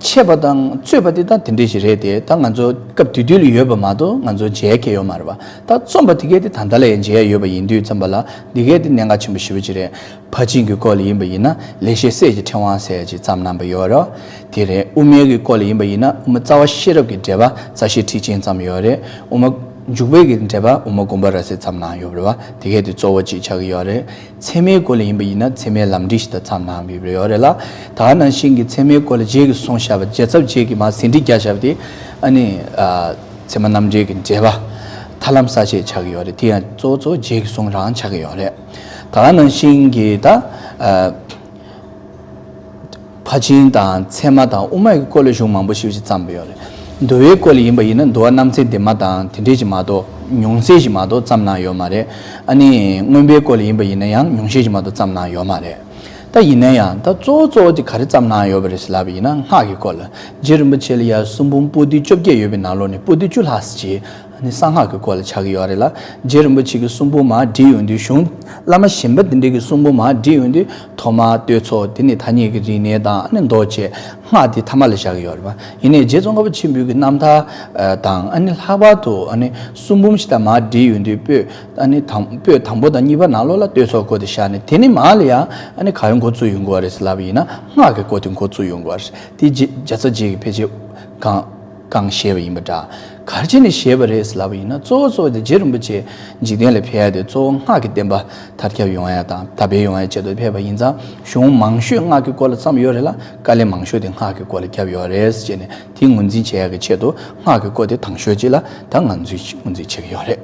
འཆད་པ་དང་རྩོད་པ་དེ་ད་དེ་འདྲ་ཞིག་རེད་དེ། ད་ང་ཚོ་སྐབས་དེ་དུས་ལ་ཡོད་པ་མ་གཏོགས་ང་ཚོ་མཇལ་མཁན་ཡོད་མ་རེད་པ། ད་རྩོམ་པ་དེ་གས་དེ་ད་ལྟ་ལ་ཡང་མཇལ་ཡ་ཡོད་པ་ཡིན་དུས་ཙམ་པ་ལ་འདི་གས་དེ་གནད་འགག་ཆེན་པོ་ཞེ་པོ་ཅིག་རེད། ཕར་ཕྱིན་གྱི་སྐོར་ལ་ཡིན་པ་ཡིན་ན་ལེགས་བཤད་སྲས་ཀྱི་ཕྲེང་བ་ཟེར་ཅིག་བརྩམས་གནང་པ་ཡོད་རེད། དེ་རེད། དབུ་མའི་གི་སྐོར་ལ་ཡིན་པ་ཡིན་ན་དབུ་མ་རྩ་བ་ཤེས་རབ་ཀྱི་འགྲེལ་པ་རྩ་ཤེ་ཊཱིཀ་ཆེན་བརྩམས་ཡོད་རེད། དབུ་མ་འཇུག་པའི་གི་འགྲེལ་པ་དབུ་མ་དགོངས་པ་རབ་གསལ་བརྩམས་གནང་ཡོད་རེད་པ། དེ་གས་དེ་གཙོ་བོ་ཅིག་ཆགས་ཀྱི་ཡོད་རེད། ཚད་མའི་སྐོར་ལ་ཡིན་པ་ཡིན་ན་ཚད་མའི་ལམ་འབྲས་ཤིག་ད་བརྩམས་གནང་ཡོད་རེད་ལ། ད་ག་ནང་བཞིན་གྱི་ཚད་མའི་སྐོར་ལ་རྗེ་གིས་གསུངས་བཞག་པ། རྒྱལ་ཚབ་རྗེ་གིས་མར་ཟིན་བྲིས་བརྒྱབ་བཞག་པ་དེ་ཨ་ནི་ཨ་ཚད་མ་རྣམ་འགྲེལ་གྱི་འགྲེལ་པ་ཐར་ལམ་གསལ་བྱེད་ཆགས་ཀྱི་ཡོད་རེད། དེ་ཡང་གཙོ་བོ་གཙོ་བོ་རྗེ་གིས་གསུངས་རང་ཆགས་ཀྱི་ཡོད་རེད། ད་ག་ནང་བཞིན་གྱི་ད་ཨ། ཕར་ཕྱིན་དང་ཚད་མ་དང་དབུ་མ་གི་སྐོར་ལ་གཞུང་མང་པོ་ཞེ་པོ་ཅིག་བརྩམས་པ་ཡོད་རེད། འདུལ་བའི་སྐོར་ལ་ཡིན་པ་ཡིན་ན་འདུལ་བ་རྣམ་འཚེ་འདས་མ་དང་དེ་འདྲས་ཅིག་མ་གཏོགས་ཉུང་ཤས་ཤིག་མ་གཏོགས་བརྩམས་གནང་ཡོད་མ་རེད། ཨ་ནི་མངོན་པའི་སྐོར་ལ་ཡིན་པ་ཡིན་ན་ཡང་ཉུང་ཤས་ཤིག་མ་གཏོགས་བརྩམས་གནང་ཡོད་མ་རེད། ད་ཡིན་ན་ཡང་ད་གཙོ་བོ་གཙོ་བོ་དེ་ག་རེ་བརྩམས་གནང་ཡོད་པ་རེད་ཟེར་ལབ་པ་ཡིན་ན་སྔགས་ཀྱི་སྐོར་ལ། རྗེ་རིན་པོ་ཆེ་ལ་ཡང་གསུང་འབུམ་པོ་ཏི་བཅོ་བརྒྱད་ཡོད་པའི་ནང་ལོགས་ནས་པོ་ཏི་བཅུ་ལྷག་ཙམ་ཅིག་ཨ་ནི་གསང་སྔགས་ཀྱི་སྐོར་ལ་ཆགས་ཀྱི་ཡོད་རེད་ལ། རྗེ་རིན་པོ་ཆེ་གི་གསུང་འབུམ་མར་བྲིས་ཡོང་དུས། གཞུང་བླ་མ་གཞན་པ་དེ་འདྲས་ཀྱི་གསུང་འབུམ་མར་བྲིས་ཡོང་དུས་ཐོག་མར་བསྟོད་ཚོགས། དེ་ནས་ཐ་སྙད་ཀྱི་རིག་གནས་དང་ཨ་ནི་མདོ་བཅས་སྔགས་དེ་ཐ་མ་ལ་བཞག་གི་ཡོད་རེད་པ། ཡིན་ནའི་རྗེ་ཙོང་ཁ་པ་ཆེན་པོའི་གི་རྣམ་ཐར་དང་ཨ་ནི་ལྷག་པར་དུ་ཨ་ནི་གསུང་འབུམ་ཞིག་ད་མར་བྲིས་ཡོང་དུས་པོད་ཨ་ནི་དང་པོད་དང་པོ་དང་གཉིས་པ་ནང་ལོགས་ལ་བསྟོད་ཚོགས་སྐོར་དེ་བཞག་ནས། དེ་ནས་མར་ལ་ཡང་ཨ་ནི་ག་རེ་འགོ་བཙུགས་ཡོང་གི་ཡོད་རེད་ཟེར་ལབ་པ་ཡིན་ན་སྔགས་ཀྱི་སྐོར་དེ་འགོ་བཙུགས་ཡོང་གི་ཡོད་རེད། དེ་རྗེ་རྒྱལ་ཚབ་རྗེ་གིས་ཕལ་ཆེར་གང་གང་བཞེས་པ་ཡིན་པ་འདྲ། ག་རེ་བྱས་ནས་བཞེས་པ་རེད་ཟེར་ལབ་པ་ཡིན་ན་གཙོ་བོ་གཙོ་བོ་དེ་རྗེ་རིན་པོ་ཆེ་འཇིག་རྟེན་ལ་ཕེབས་ཡ་དེ་གཙོ་བོ་སྔགས་ཀྱི་བསྟན་པ་དར་ཁྱབ་ཡོང་ཡ་དང་དར་སྤེལ་ཡོང་ཡ་ཆེད་དུ་ཕེབས་པ་ཡིན་ཙང་གཞུང་མང་ཤོས་སྔགས་ཀྱི་སྐོར་ལ་བརྩམས་ཡོད་རེད་ལ། དཀའ་ལས་མང་ཤོས་དེ་སྔགས་ཀྱི་སྐོར་ལ་བརྒྱབ་ཡོད་རེད་ཟེར་བྱས་ནས་དེ་ངོས་འཛིན་བྱེད་ཡ་གི་ཆེད་དུ་སྔགས་ཀྱི་སྐོར་དེ་དང་ཤོས་ཅིག་ལ་ད་ང་ཚོས་ངོས་འཛིན་བྱེད་ཀྱི་ཡོད་རེད།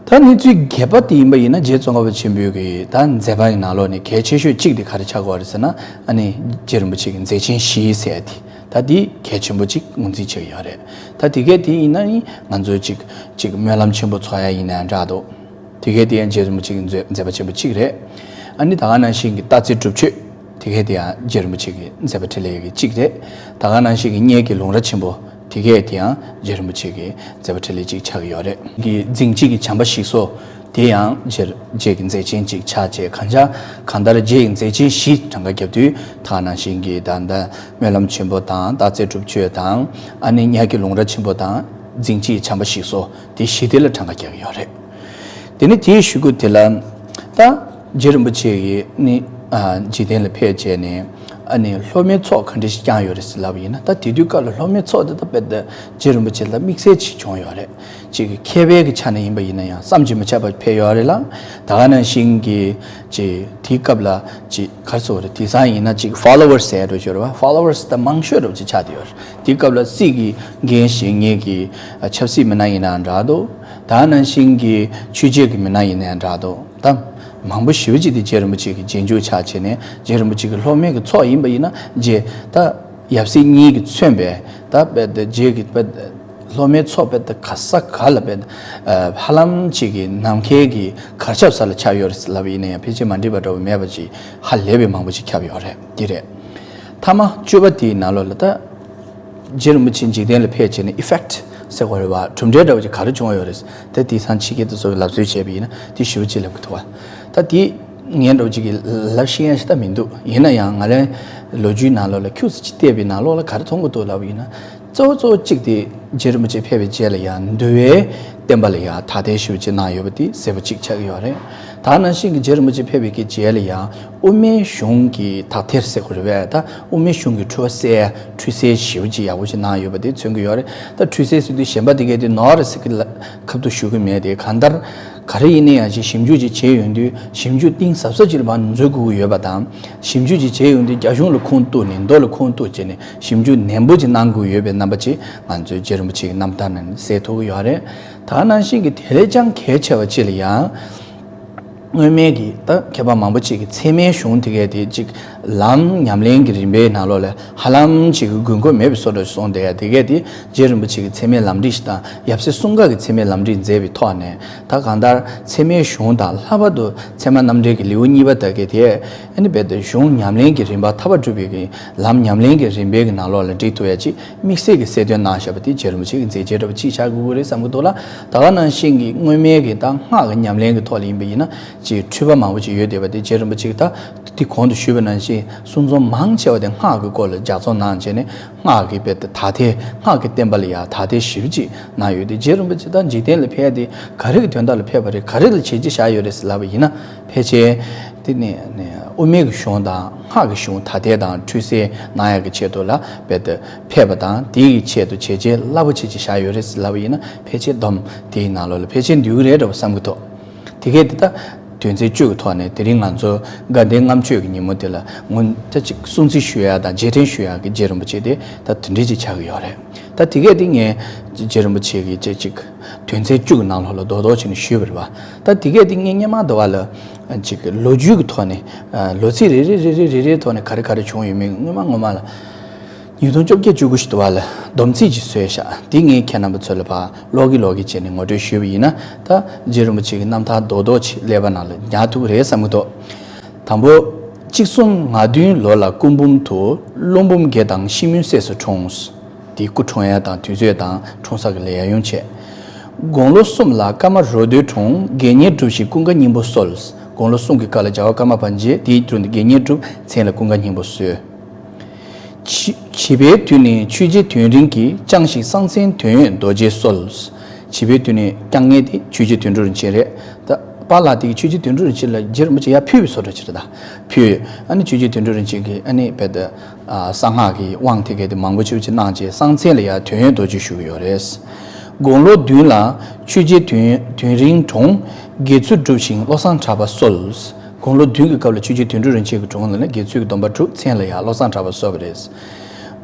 ད་གནས་ཚུལ་རྒྱས་པ་དེ་ཡིན་པ་ཡིན་ན་རྗེ་ཙོང་ཁ་པ་ཆེན་པོའི་གི་ད་མཛད་པ་ཡི་ནང་ལོགས་ནས་གལ་ཆེ་ཤོས་གཅིག་དེ་ག་རེ་ཆགས་ཀྱི་ཡོད་རེད་ཟེར་ན་ཨ་ནི་རྗེ་རིན་པོ་ཆེ་གི་མཛད་ཆེན་བཞི་ཟེར་དེ། ད་འདི་གལ་ཆེན་པོ་གཅིག་ངོས་འཛིན་བྱེད་ཀྱི་ཡོད་རེད། ད་དེ་གས་དེ་ཡིན་ན་ནི་ང་ཚོས་གཅིག་གཅིག་སྨོན་ལམ་ཆེན་པོ་ཚོགས་ཡ་ཡིན་ན་ཡང་འདྲ་འདུག་དེ་གས་དེ་ཡང་རྗེ་རིན་པོ་ཆེ་གི་མཛད་མཛད་པ་ཆེན་པོ་གཅིག་རེད། ཨ་ནི་ད་ག་ནང་བཞིན་གྱི་རྟགས་གསལ་སྒྲུབ་མཆོད། དེ་གས་དེ་ཡང་རྗེ་རིན་པོ་ཆེ་གི་མཛད་པ་འཕྲིན་ལས་ཀྱི་གཅིག་རེད། ད་ག་ནང་བཞིན་གྱི་རྙེད་ཀྱི་ལུང་ར་ཆེན་པོ། དེ་གས་དེ་ཡང་རྗེ་རིན་པོ་ཆེ་གི་མཛད་པ་འཕྲིན་ལས་གཅིག་ཆགས་ཀྱི་ཡོད་རེད། གི་རྫིང་བྱེད་ཀྱི་བྱམས་པ་ཞིག་གསོ། དེ་ཡང་རྗེ་རྗེ་གི་མཛད་ཆེན་གཅིག་ཆགས་བྱས། གང་ཆ་གང་ལྟར་རྗེ་ཡི་མཛད་ཆེན་བཞི་གྲངས་ཀ་བརྒྱབ་དུས་ད་ག་ནང་བཞིན་གྱི་ད་ལྟ་སྨོན་ལམ་ཆེན་པོ་དང་རྟགས་གསལ་སྒྲུབ་མཆོད་དང་ཨ་ནི་རྙེད་ཀྱི་ལུང་ར་ཆེན་པོ་དང་རྫིང་བྱེད་ཀྱི་བྱམས་པ་ཞིག་གསོ། དེ་བཞི་དེ་ལ་གྲངས་ཀ་རྒྱག་གི་ཡོད་རེད། དེ་ནས་དེའི་གཞུག་གུ་དེ་ལ་ད་རྗེ་རིན་པོ་ཆེ་ཡིས་ནི་ཨ་འཇིག་རྟེན་ལ་ཕེབས་བྱས་ནས་ཨ་ནི་སློབ་མའི་ཚོགས་ག་འདྲ་ཞིག་བསྐྱངས་ཡོད་རེད་ཟེར་ལབ་པ་ཡིན་ན། ད་དེ་དུས་སྐབས་ལ་སློབ་མའི་ཚོགས་དེ་ད་དཔེ་ད་རྗེ་རིན་པོ་ཆེ་ལ་དམིགས་བསལ་ཅིག་བྱུང་ཡོད་རེད། ཅིག་མཁས་པའི་གི་ཆ་ནས་ཡིན་པ་ཡིན་ན་ཡང་བསམ་གྱིས་མི་ཁྱབ་པ་ཕེབས་ཡོད་རེད་ལ། ད་ག་ནང་བཞིན་གྱི་ཅིག་དེའི་སྐབས་ལ་ཅིག་ག་རེ་ཟེར་དགོས་རེད། དེང་སང་ཡིན་ན་ཅིག་ཕོ་ལོ་ཝར་སི་ཟེར་འགྲོ་ཤོར་བ། ཕོ་ལོ་ཝར་སི་ད་མང་ཤོས་འགྲོ་ཅིག་ཆགས་བསྡད་ཡོད་རེད། དེའི་སྐབས་ལ་སྲིད་ཀྱི་འགན་བཞེས་མཁན་གྱི་ཆབ་སྲིད་མི་སྣ་ཡིན་ན་ཡང་འདྲ་འདུག་ད་ག་ནང་བཞིན་གྱི་ཆོས་བྱེད་ཀྱི་མི་སྣ་ཡིན་ན་ཡང་འདྲ་འདུག་ད་མང་པོ་ཞེ་པོ་ཅིག་དེ་རྗེ་རིན་པོ་ཆེ་གི་རྗེས་འཇུག་ཆགས་བྱས་ནས་རྗེ་རིན་པོ་ཆེ་གི་སློབ་མའི་གི་ཚོགས་ཡིན་པ་ཡིན་ན་རྗེ་ད་ཡབ་སྲས་གཉིས་ཀྱིས་མཚོན་པའི་ད་དཔེ་ད་རྗེ་གི་དཔེ་སློབ་མའི་ཚོགས་དཔེ་ད་ག་ས་ག་ལ་དཔེ་ཧ་ལམ་ཅིག་གི་ནམ་མཁའི་གི་གར་ཁྱབ་ས་ལ་ཆགས་ཡོད་རེད་ལབ་པ་ཡིན་ན་ཡང་ཕལ་ཆེར་མ་འགྲིག་པ་འདྲ་བོ་མེད་པ་ཅིག་ཧ་ལས་པའི་མང་པོ་ཅིག་ཁྱབ་ཡོད་རེད། འདི་རེད། ཐ་མ་བཅུ་པ་དེའི་ནང་ལོགས་ལ་ད། རྗེ་རིན་པོ་ཆེ་འཇིག་རྟེན་ལ་ཕེབས་བྱས་ནས་ཨི་ཕེག་ཊི་ཟེར་དགོས་རེད་བ། གྲུབ་འབྲས་འདྲ་བོ་ཅིག་ག་རེ་བྱུང་བ་ཡོད་རེད། དེ་དེང་སང་ཕྱི་རྒྱལ་དུ་སོགས་ཀྱིས་ལབ་སྲོལ་བྱས་པ་ཡིན་ན་དེ་ཞེ་པོ་ཅིག་ལབ་ཀྱི་འདུག་བ། ད་དེ་ངས་འདྲ་བོ་ཅིག་གིས་ལབ་ཤེས་ཡ་ཞིག་ད་མི་འདུག་ཡིན་ན་ཡང་ང་རའི་ལོ་རྒྱུས་ནང་ལོགས་ལ་ཁྱུག་ཙམ་ཅིག་བལྟས་པའི་ནང་ལོགས་ལ་ག་རེ་མཐོང་གི་འདུག་ལབ་པ་ཡིན་ན། གཙོ་བོ་གཙོ་བོ་གཅིག་དེ་རྗེ་རིན་པོ་ཆེ་ཕེབས་པའི་རྗེས་ལ་ཡང་འདུལ་བའི་བསྟན་པ་ལ་ཡང་དག་ཐེར་ཞེ་པོ་ཅིག་གནང་ཡོད་པ་དེ་གསལ་པོ་ཅིག་ཆགས་ཀྱི་ཡོད་རེད། ད་ནང་བཞིན་གྱི་རྗེ་རིན་པོ་ཆེ་ཕེབས་པའི་གི་རྗེས་ལ་ཡང་། དབུ་མའི་གཞུང་གི་དག་ཐེར་ཟེར་དགོས་རེད་པས། ད་དབུ་མའི་གཞུང་གི་འཁྲུལ་བ་སེལ་ཡ་འཁྲུལ་སེལ་ཞེ་པོ་ཅིག་ཡག་པོ་ཅིག་གནང་ཡོད་པ་དེ་མཚོན་གྱི་ཡོད་རེད། ད་འཁྲུལ་སེལ་ཟེར་དུས་གཞན་པ་དེ་གས་དེ་ནོར་ཟེར་གི་ལ་ཁ་ཐུག་ཞུ་གི་མེད་དེ། གང་ལྟར་ག་རེ་ཡིན་ན་ཡང་ཅིག་ཞིབ་འཇུག་ཅིག་བྱས་ཡོང་དུས་ཞིབ་འཇུག་གཏིང་ཟབ་ས་ཅིག་ལ་མར་འཛུལ་དགོས་ཀྱི་ཡོད་པ་དང་། ཞིབ་འཇུག་ཅིག་བྱས་ཡོང་དུས་རྒྱ་གཞུང་ལ་ཁུངས་གཏུགས་ནས་མདོ་ལ་ཁུངས་གཏུགས་བྱས་ནས་ཞིབ་འཇུག་ནན་པོ་ཅིག་གནང་དགོས་ཡོད་པའི་རྣམ་པ་ཅིག་ང་ཚོའི་རྗེ་རིན་པོ་ཆེ་གི་རྣམ་ཐར་ནང་ནས་གསལ་ཐུབ་ཀྱི་ཡོད་རེད། ད་ནང་བཞིན་གྱི་དེ་ལས་ཀྱང་གལ་ཆེ་བ་ཅིག་ལ་ཡང་། སྔོན་མའི་གི་ད་མཁས་པ་མང་པོ་ཅིག་གིས་ཚད་མའི་གཞུང་དེ་གས་དེ་ཅིག་ལམ་ཉམས་ལེན་གྱི་རིམ་པའི་ནང་ལོགས་ལ་ཧ་ལམ་ཅིག་དགོས་མཁོ་མེད་པའི་བཟོ་འདྲ་སོང་བསྡད་ཡ་དེ་གས་དེ། རྗེ་རིན་པོ་ཆེ་གིས་ཚད་མའི་ལམ་རིམ་ཞིག་དང་ཡབ་སྲས་གསུམ་ཀ་གིས་ཚད་མའི་ལམ་རིམ་མཛད་པའི་ཐོག་ནས། ད་གང་ལྟར་ཚད་མའི་གཞུང་དང་། ལྷག་པར་དུ་ཚད་མ་རྣམ་འགྲེལ་གྱི་ལེའུ་གཉིས་པ་དེ་གས་དེ་ཨ་ནི་རྦད་དེ་གཞུང་ཉམས་ལེན་གྱི་རིམ་པ་ཐར་པ་སྒྲུབ་པའི་གི་ལམ་ཉམས་ལེན་གྱི་རིམ་པའི་གི་ནང་ལོགས་ལ་འགྲིག་ཐུབ་ཡ་ཅིག་དམིགས་བསལ་གྱི་གསལ་སྟོན་གནང་བཞག་པ་དེ་རྗེ་རིན་པོ་ཆེ་གི་མཛད་རྗེས་འདྲ་པོ་ཅིག་ཆགས་དགོས་ཀྱི་རེད་བསམ་གྱི་འདུག་ལ། ད་ག་ནང་བཞིན་གྱི་སྔོན་མའི་གི་ད་སྔགས་ཀྱི་ཉམས་ལེན་གྱི་ཐོག་ལ་ཡིན་པ་ཡིན་ན། ཅིག་འཁྲུལ་པ་མང་པོ་ཅིག་ཡོད་བསྡད་པ་དེ་རྗེ་རིན་པོ་ཆེ་གི་ད་དེ་གོང་དུ་ཞུས་པ་ནང་བཞིན་གསུང་རྩོམ་མང་ཆེ་བ་དེ་སྔགས་ཀྱི་སྐོར་ལ་ལྗགས་རྩོམ་གནང་བྱས་ནས། སྔགས་ཀྱི་དཔེ་དེ་དག་ཐེར། སྔགས་ཀྱི་བསྟན་པ་ལ་ཡང་དག་ཐེར་ཞེ་པོ་ཅིག་གནང་ཡོད་དེ། རྗེ་རིན་པོ་ཆེ་ད་འཇིག་རྟེན་ལ་ཕེབས་ཡ་དེ་ག་རེ་གི་དོན་དག་ལ་ཕེབས་པ་རེད། ག་རེ་ལ་བྱས་རྗེས་བཞག་ཡོད་རེད་ཟེར་ལབ་པ་ཡིན་ན། ཕལ་ཆེར་དེ་ནས་ནས་དབུ་མའི་གི་གཞུང་དང་སྔགས་ཀྱི་གཞུང་དག་ཐེར་དང་འཁྲུལ་སེལ་གནང་ཡག་གི་ཆེད་དུ་ལ་རྦད་དེ་ཕེབས་པ་དང་། དེའི་ཆེད་དུ་བྱས་རྗེས་རླབས་པོ་ཆེ་ཅིག་བཞག་ཡོད་རེད་ཟེར་ལབ་པ་ཡིན་ན། ཕལ་ཆེར་སྡོམ་དེའི་ནང་ལོགས་ལ་ཕལ་ཆེར་འདུས་ཀྱི་རེད་འདྲ་པོ་བསམ་གྱི་འདུག་དེ་གས་དེ་ད་དོན་ཚན་བཅུ་གི་ཐོག་ནས་དེ་རིང་ང་ཚོ་དགའ་ལྡན་ལྔ་མཆོད་ཀྱི་ཉིན་མོ་དེ་ལ་སྔོན་ད་ཅིག་སྲུང་བརྩི་ཞུ་ཡ་དང་རྗེས་དྲན་ཞུ་ཡ་གི་རྗེ་རིན་པོ་ཆེ་དེ་ད་དེ་འདྲ་ཅིག་ཆགས་ཀྱི་ཡོད་རེད། ད་དེ་གས་དེ་ངས་རྗེ་རིན་པོ་ཆེ་གི་ཅིག་ཅིག་དོན་ཚན་བཅུ་གི་ནང་ལོགས་ལ་རྡོག་རྡོག་བྱས་ནས་ཞུས་པ་རེད་བ། ད་དེ་གས་དེ་ངས་སྔོན་མ་དུ་བ་ལ་ཅིག་ལོ་རྒྱུས་ཀྱི་ཐོག་ནས་ལོ་ཚིགས་རེ་རེ་རེ་རེ་རེ་རེའི་ཐོག་ནས་ག་རེ་ག་རེ་བྱུང་ཡོད་མེད་སྔོན་མ་སྔོན་མ་ལ། ཉིས་སྟོང་བཅོ་བརྒྱད་བཅུ་དགུ་ཞིག་ཏུ་བ་ལ་སྡོམ་ཚིག་ཅིག་བཟོས་ཤག་དེ་ངས་ཁྱེད་རྣམ་པ་ཚོ་ལ་ཕར་ཀློག་གི་ཀློག་གི་བྱས་ནས་ངོ་སྤྲོད་ཞུས་པ་ཡིན་ན། ད་རྗེ་རིན་པོ་ཆེ་གི་རྣམ་ཐར་རྡོག་རྡོག་ཅིག་ཀླད་པ་ནང་ལ་ཉར་ཐུབ་ཀྱི་རེད་བསམ་གྱི་འདུག་དང་པོ། གཅིག་གསུམ་ང་བདུན་ལོ་ལ་སྐུ་འབུམ་དུ། ཀླུ་འབུམ་བརྒྱད་དང་ཤིང་མུན་སྲེགས་སུ་འཁྲུངས། དེའི་སྐུ་འཁྲུངས་ཡ་དང་དུས་ཚོད་དང་འཁྲུངས་ས་གི་ལས་ཡ་ཡོང་བྱས། དགུང་ལོ་གསུམ་ལ་ཀརྨ་རོ་སྟོད་འཁྲུངས། དགེ་བསྙེན་སྒྲུབ་ཞིང་ཀུན་དགའ་སྙིང་པོ་གསོལ། དགུང་ལོ་གསུམ་གྱི་སྐབས་ལ་རྒྱལ་བ་ཀརྨ་པཎ་ཆེན་དེའི་དྲུང་དུ་དགེ་བསྙེན་སྒྲུབ། མཚན་ལ་ཀུན་དགའ་སྙིང་པོ་གསོལ། བྱི་བྱིས་པའི་དུས་ནས་ཆོས་རྗེ་དོན་རིན་གྱིས་བསྐྱངས་ཤིང་། གསང་མཚན་དོན་ཡོད་རྡོ་རྗེ་གསོལ། བྱིས་པའི་དུས་ནས་བསྐྱངས་མཁན་དེ་ཆོས་རྗེ་དོན་གྲུབ་རིན་ཆེན་རེད། ད་པཱ་ལགས་དེ་གིས་ཆོས་རྗེ་དོན་གྲུབ་རིན་ཆེན་ལ་རྗེ་རིན་པོ་ཆེ་ཡར་ཕུལ་བའི་བཟོ་འདྲ་ཅིག་རེད་ད། ཕུལ། ཨ་ནི་ཆོས་རྗེ་དོན་གྲུབ་རིན་ཆེན་གྱིས་ཨ་ནི་རྦད་དེ་གསང་སྔགས་ཀྱི་དབང་དེ་གས་དེ་མང་པོ་ཅིག་ཅིག་གནང་བྱས། གསང་མཚན་ལ་ཡར་དོན་ཡོད་རྡོ་རྗེ་ཞུ་གི་ཡོད་རེད། དགུང་ལོ་བདུན་ལ་ཆོས་རྗེ་དོན་དོན་རིན་འཁྲུངས། དགེ་ཚུལ་སྒྲུབ་ཞིང་བློ་བཟང་གྲགས་པ་གསོལ། དགུང་ལོ་བདུན་གྱི་སྐབས་ལ་ཆོས་རྗེ་དོན་གྲུབ་རིན་ཆེན་གྱི་དྲུང་ལ་ནི་དགེ་ཚུལ་གྱི་སྡོམ་པ་གྲུབ། མཚན་ལ་ཡང་བློ་བཟང་གྲགས་པ་གསོལ་བ་རེད།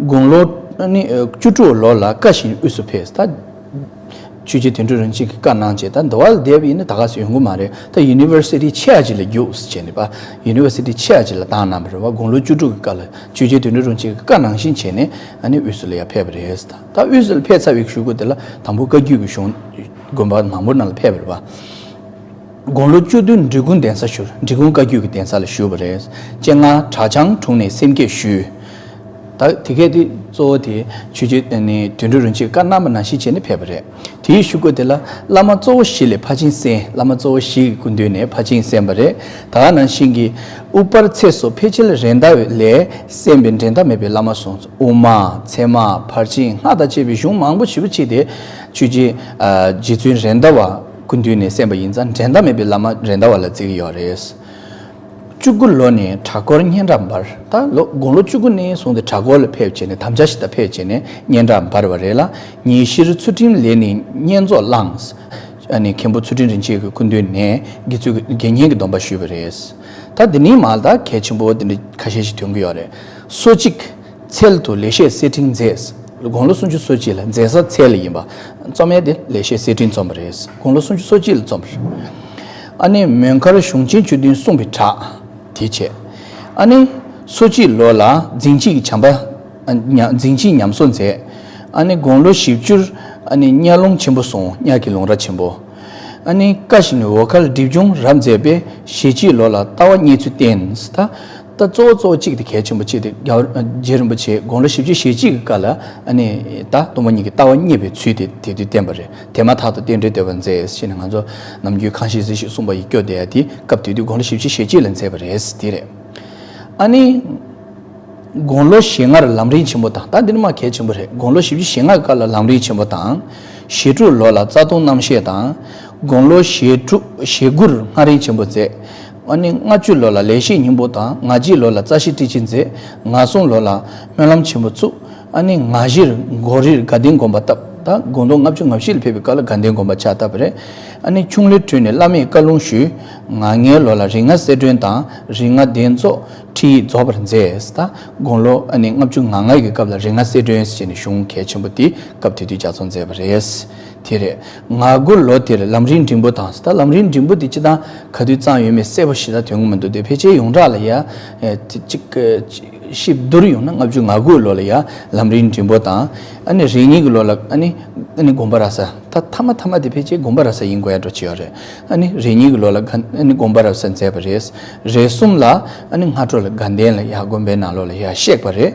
དགུང་ལོ་ནི་བཅུ་དྲུག་ལོ་ལ་བཀའ་བཞིན་དབུས་སུ་ཕེབས། ད་ཆོས་རྗེ་དོན་གྲུབ་རིན་ཆེན་གྱིས་བཀའ་གནང་བྱས། ད་འདི་བ་ལ་བསྡད་པ་ཡིན་ན་ད་ག་སེ་ཡོང་གི་མ་རེད། ད་ཡུ་ནི་ཝར་སི་ཊི་ཆེ་བ་ཅིག་ལ་རྒྱུགས་བྱས་ནས་པ། ཡུ་ནི་ཝར་སི་ཊི་ཆེ་བ་ཅིག་ལ་བཏང་གནང་བ་རེད་བ། དགུང་ལོ་བཅུ་དྲུག་གི་སྐབས་ལ་ཆོས་རྗེ་དོན་གྲུབ་རིན་ཆེན་གྱིས་བཀའ་ནང་བཞིན་བྱས་ནས་ཨ་ནི་དབུས་སུ་ལ་ཡར་ཕེབས་པ་རེད། ད་དབུས་སུ་ལ་ཕེབས་ཚར་བའི་གཞུག་གུ་དེ་ལ་དང་པོ་བཀའ་བརྒྱུད་ཀྱི་གཞུང་དགོན་པ་མང་པོ་ནང་ལ་ཕེབས་པ་རེད་བ། དགུང་ལོ་བཅུ་བདུན་འབྲི་གུང་གདན་ས་བཞུགས། འབྲི་གུང་བཀའ་བརྒྱུད་ཀྱི་གདན་ས་ལ་བཞུགས་པ་རེད། སྤྱན་སྔ་གྲྭ་བྱང་དྲུང་ནས་སེམས་བསྐྱེད་ཞུས། ད་དེ་གས་དེ་གཙོ་བོ་དེ་ཆོས་རྗེ་ནི་དོན་གྲུབ་རིན་ཆེན་བཀའ་གནང་བ་ནང་བཞིན་བྱས་ནས་ཕེབས་པ་རེད། དེའི་གཞུག་གུ་དེ་ལ་བླ་མ་གཙོ་བོ་བཞི་ལས་ཕར་ཕྱིན་གསན། བླ་མ་གཙོ་བོ་བཞི་གི་སྐུ་མདུན་ནས་ཕར་ཕྱིན་གསན་པ་རེད། ད་ག་ནང་བཞིན་གྱི་ཨུ་པར་ཚེ་སོགས་ཕལ་ཆེར་རེད་མདའ་ལས་གསན་པའི་འགྲན་ཟླ་མེད་པའི་བླ་མ་གསུམ། དབུ་མ། ཚད་མ། ཕར་ཕྱིན། སྔགས་དང་བཅས་པའི་གཞུང་མང་པོ་ཞེ་པོ་ཅིག་དེ་ཆོས་རྗེ་རྗེ་བཙུན་རེད་མདའ་བ་སྐུ་མདུན་ནས་གསན་པ་ཡིན་ཙང་འགྲན་ཟླ་མེད་པའི་བླ་མ་རེད་མདའ་བ་ལ་བརྩི་གི་ཡོད་རེད། བཅུ་དགུ་ལོ་ནས་གྲྭ་སྐོར་སྙན་གྲགས་འབར། ད་ལོ་དགུང་ལོ་བཅུ་དགུ་ནས་བཟུང་སྟེ་གྲྭ་སྐོར་ལ་ཕེབས་བྱས་ནས་དམ་བཅའ་བཞེས་ད་ཕེབས་བྱས་ནས་སྙན་གྲགས་འབར་བ་རེད་ལ། ཉི་ཤུར་ཚུལ་ཁྲིམས་ལས་ནི་བསྙེན་རྫོགས་བླངས། ཨ་ནི་མཁན་པོ་ཚུལ་ཁྲིམས་རིན་ཆེན་གྱི་སྐུ་མདུན་ནས་དགེ་ཚུལ་གྱི་དགེ་བསྙེན་གྱི་སྡོམ་པ་ཞུས་པ་རེད། ད་འདི་ནས་མར་ད་གལ་ཆེན་པོ་འདི་འདྲ་ཁ་ཤས་ཤིག་ཐོན་གྱི་ཡོད་རེད། སོ་གཅིག་འཚལ་དུ་ལེགས་བཤད་གསེར་ཕྲེང་མཛད། དགུང་ལོ་སུམ་ཅུ་སོ་གཅིག་ལ་མཛད་ས་འཚལ་ལ་ཡིན་པ། རྩོམ་ཡས་དེ་ལེགས་བཤད་གསེར་ཕྲེང་རྩོམ་པ་རེད། དགུང་ལོ་སུམ་ཅུ་སོ་གཅིག་ལ་རྩོམ་པ་རེད། ཨ་ནི་མོན་མཁར་གཞུང་ཆེན་བཅུ་བདུན་གསུངས་པའི་གྲགས་དེ་བྱས། ཨ་ནི་སོ་གཅིག་ལོ་ལ་རྫིང་ཕྱིའི་བྱམས་པ། ཨ་ཉ་རྫིང་ཕྱིའི་ཉམས་གསོ་མཛད། ཨ་ནི་དགུང་ལོ་བཞི་བཅུར་ཨ་ནི་གཉའ་ལུང་ཆེན་པོ་གསུངས། གཉའ་གི་ལུང་ར་ཆེན་པོ། ཨ་ནི་བཀའ་བཞིན་འོལ་ཁ་སྒྲིབ་སྦྱོང་རབ་མཛད་པས་ཞེ་གཅིག་ལོ་ལ་ལྟ་བ་རྙེད་ཚུལ་བསྟན། ད་ད་གཙོ་བོ་གཙོ་བོ་གཅིག་དེ་གལ་ཆེན་པོ་གཅིག་དེ་རྒྱལ་བ་རྗེ་རིན་པོ་ཆེ་དགུང་ལོ་བཞི་བཅུ་ཞེ་གཅིག་གི་སྐབས་ལ་ཨ་ནི་ད་སྟོང་པ་ཉིད་ཀྱི་ལྟ་བ་རྙེད་པའི་ཚུལ་དེ་དེ་དུས་བསྟན་པ་རེད། དེ་མ་ཐག་ཏུ་རྟེན་འབྲེལ་བསྟོད་པ་མཛད་ཞེས་ནས་ང་ཚོ་ནམ་རྒྱུན་ཁང་ཤིང་གཟི་བརྗིད་གསུངས་པ་ཡིས་སྐྱོ་བསྡད་ཡ་དེ་སྐབས་དེ་དུས་དགུང་ལོ་བཞི་བཅུ་ཞེ་གཅིག་ལ་མཛད་པ་རེད། དེ་རེད། ཨ་ནི། དགུང་ལོ་ཞེ་ལྔར་ལམ་རིམ་ཆེན་པོ་དང་། ད་འདི་ནི་མ་གལ་ཆེན་པོ་རེད། དགུང་ལོ་བཞི་བཅུ་ཞེ་ལྔ་སྐབས་ལ་ལམ་རིམ་ཆེན་པོ་དང་། ཞེ་དྲུག་ལོ་ལ་རྩ་ལྟུང་རྣམ་བཤད་དང་། དགུང་ལོ་ཞེ་དྲུག་ཞེ་དགུར་སྔགས་རིམ་ཆེན་པོ་མཛད། ཨ་ནི་ལྔ་བཅུ་ལོ་ལ་ལེགས་བཤད་སྙིང་པོ་དང་། ང་གཅིག་ལོ་ལ་རྩ་ཤེ་ཊཱིཀ་ཆེན་མཛད། ང་གསུམ་ལོ་ལ་སྨོན་ལམ་ཆེན་པོ་བཙུགས། ཨ་ནི་ང་བཞིར་གོ་རིར་དགའ་ལྡན་དགོན་པ་བཏབ། ད་དགུང་ལོ་ལྔ་བཅུ་ང་བཞི་ལ་ཕེབས་པའི་སྐབས་ལ་དགའ་ལྡན་དགོན་པ་ཕྱག་བཏབ་པ་རེད། ཨ་ནི་ཆུང་ལོའི་དུས་ནས་བླ་མས་བཀའ་ལུང་ཞུས། ང་ལྔའི་ལོ་ལ་རིགས་ལྔ་གསལ་སྒྲོན་དང་རིགས་ལྔ་གདན་རྫོགས་ཁྲིད་ཡིག་རྫོགས་པར་མཛད། ད་དགུང་ལོ་ཨ་ནི་ལྔ་བཅུ་ང་ལྔ་གི་སྐབས་ལ་རིགས་ལྔ་གསལ་སྒྲོན་ཟེར་ནས་གཞུང་གལ་ཆེན་པོ་དེ་སྐབས་དེ་དུས་ལྗགས་རྩོམ་མཛད་པ་རེད། དེ་རེད། ང་དགུ་ལོ་དེར་ལམ་རིམ་འབྲིང་པོ་དང་། ད་ལམ་རིམ་འབྲིང་པོ་དེ་སྤྱིར་བཏང་ག་དུས་བརྩམས་ཡོད་མེད་གསལ་པོ་ཞེ་དྲག་ཐོན་གི་མི་འདུག་དེ་ཕལ་ཆེར་ཡོངས་གྲགས་ལ་ཡ་ཨེ་དེ་གཅིག་ཨེ་ཞིབ་བསྡུར་ཡོང་ན་ལྔ་བཅུ་ང་དགུ་ལོ་ལ་ཡ་ལམ་རིམ་འབྲིང་པོ་དང་། ཨ་ནི་རེ་གཉིས་ཀྱི་ལོ་ལ་ཨ་ནི་ཨ་ནི་དགོན་པ་ར་ས། ད་མཐའ་མ་མཐའ་མ་དེ་ཕལ་ཆེར་དགོན་པ་ར་ས་ཡིན་དགོས་ཡ་འགྲོ་ཆེ་བ་རེད། ཨ་ནི་རེ་གཉིས་ཀྱི་ལོ་ལ་ག་ཨ་ནི་དགོན་པ་ར་ས་མཛད་པ་རེད། རེ་གསུམ་ལ་ཨ་ནི་སྔ་དྲོ་ལ་དགའ་ལྡན་ལ་ཡ་དགོན་པའི་ནང་ལོགས་ལ་ཡ་གཤེགས་པ་རེད།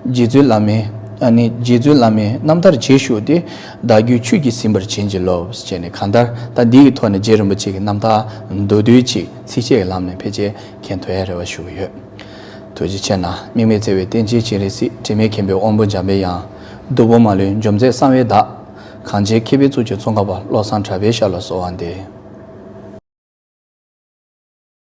རྗེ་བཙུན་བླ་མའི་ཨ་ནི་རྗེ་བཙུན་བླ་མའི་རྣམ་ཐར་རྗེས་ཞུགས་ཏེ། བདག་རྒྱུད་ཆོས་ཀྱིས་ཟིན་པར་བྱིན་གྱིས་རློབས་ཟེར་ནས། གང་ལྟར་ད་འདི་ཡི་ཐོག་ནས་རྗེ་རིན་པོ་ཆེ་གི་རྣམ་ཐར་མདོར་བསྡུས་ཅིག་ཚིགས་བཅད་ཀྱི་ལམ་ནས་ཕལ་ཆེར་མཁྱེན་ཐུབ་ཡ་རེ་བ་ཞུ་གི་ཡོད། ཐུགས་རྗེ་ཆེ་གནང་། དམིགས་མེད་བརྩེ་བའི་རྟེན་ཅན་སྤྱན་རས་གཟིགས། དྲི་མེད་མཁྱེན་པའི་དབང་པོ་འཇམ་པའི་དབྱངས། གདུགས་པ་མ་ལུས་འཇོམས་མཛད་གསང་བའི་བདག། གངས་ཅན་མཁས་པའི་གཙུག་གི་ཙོང་ཁ་པ། བློ་བཟང་གྲགས་པའི་ཞབས་ལ་གསོལ་བ་འདེབས།